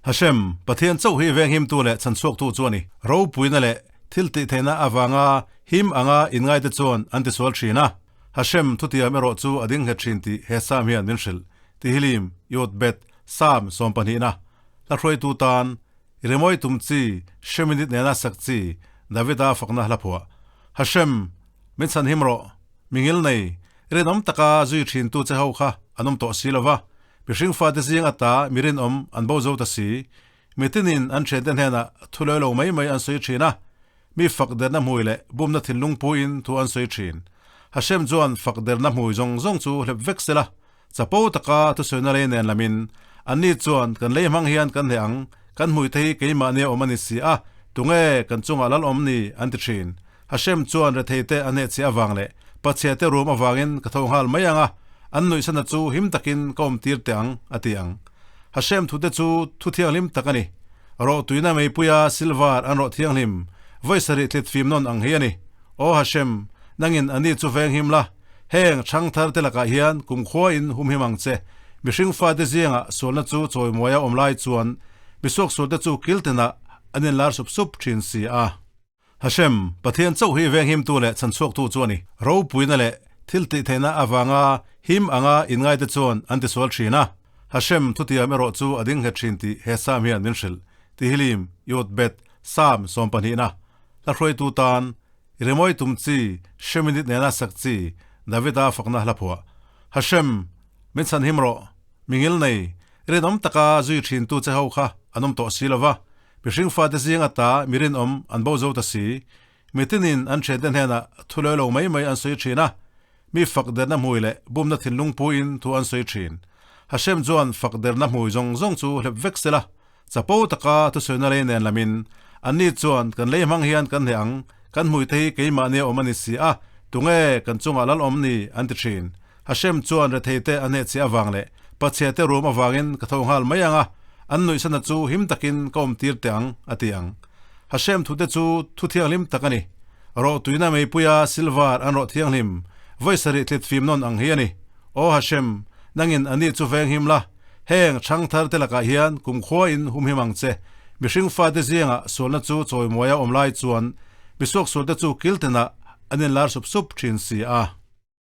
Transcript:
Hashem, Pathian chauh hi venghimtu leh chhanchhuaktu chu a ni. Ropuina leh thil tihtheihna avanga him anga inngaite chuan an tisual thin a. Hashem thutiam erawh chu a ding nghet thin tih he Sam hian min hrilh. Tihilim, Yod Bet, Sam sawmpahnihna, hla hruaitu tan, Rimawi tum chi, Sheminit nena sak chi, Davida fakna hla phuah. Hashem, min chhanhim rawh, mingil nei, rinawm taka zui thintu che ho kha an awm tawh si lo va, mihring fate zing ata mi rinawm an bo zo ta si. Mitinin an thiante hnenah thu lawi lo mai mai an sawi thin a, mi fak derna hmui leh bumna thinlung puiin thu an sawi thin. Hashem chuan fak derna hmui zawng zawng chu hlep vek sela, chapo taka thusawina lei nen lamin, Anni chuan kan lei hmang hian kan hneh ang, kan hmui te hi keimahni a awm a ni si a, tunge kan chungah lal awm ni? an ti thin. Hashem chuan retheite a hneh chhiah avang leh pachhia te rum avangin ka tho nghal mai ang a, an nuihsana chu him takin ka awm tir teh ang, a ti ang. Hashem thute chu thu thianghlim tak a ni. Rawh tuina meipuia silver an rawh thianghlim, vawi sarih thlit fim nawn ang hi a ni. Aw Hashem, nangin a ni chu veng him la, heng chhang thar te lakah hian kumkhua in humhim ang che. Mihring fate zingah sualna chu chawimuaia awm lai chuan misuaksualte chu kiltinah an inlar sup sup thin si a. Hashem, Pathian chauh hi venghimtu leh chhanchhuaktu chu a ni. Ropuina leh thil tihtheihna avanga him anga inngaite chuan an tisual thin a. Hashem thutiam erawh chu a ding nghet thin tih he Sam hian min hrilh. Tihilim, Yod Bet, Sam sawmpahnihna, hla hruaitu tan, Rimawi tum chi, Sheminit nena sak chi, Davida fakna hla phuah. Hashem, min chhanhim rawh, mingil nei, rinawm taka zui thintu che ho kha an awm tawh si lo va. Mihring fate zing ata mi rinawm an bo zo ta si. Mitinin an thiante hnenah thu lawi lo mai mai an sawi thin a, mi fak derna hmui leh bumna thinlung puiin thu an sawi thin. Hashem chuan fak derna hmui zawng zawng chu hlep vek sela, chapo taka thusawina lei nen lamin, Anni chuan kan lei hmang hian kan hneh ang, kan hmuite hi keimahni a awm a ni si a, tunge kan chungah lal awm ni? an ti thin. Hashem chuan retheite a hneh chhiah avang leh pachhiate rum avangin ka tho nghal mai ang a, an nuihsana chu him takin ka awm tir teh ang, a ti ang. Hashem thute chu thu thianghlim tak a ni. Rawh tuina meipuia silver an rawh thianghlim, vawi sarih thlit fim nawn ang hi a ni. Aw Hashem, nangin a ni chu veng him la, heng chhang thar te lakah hian kumkhua in humhim ang che. Mihring fate zingah sualna chu chawimuaia awm lai chuan misuaksualte chu kiltinah an inlar sup sup thin si a.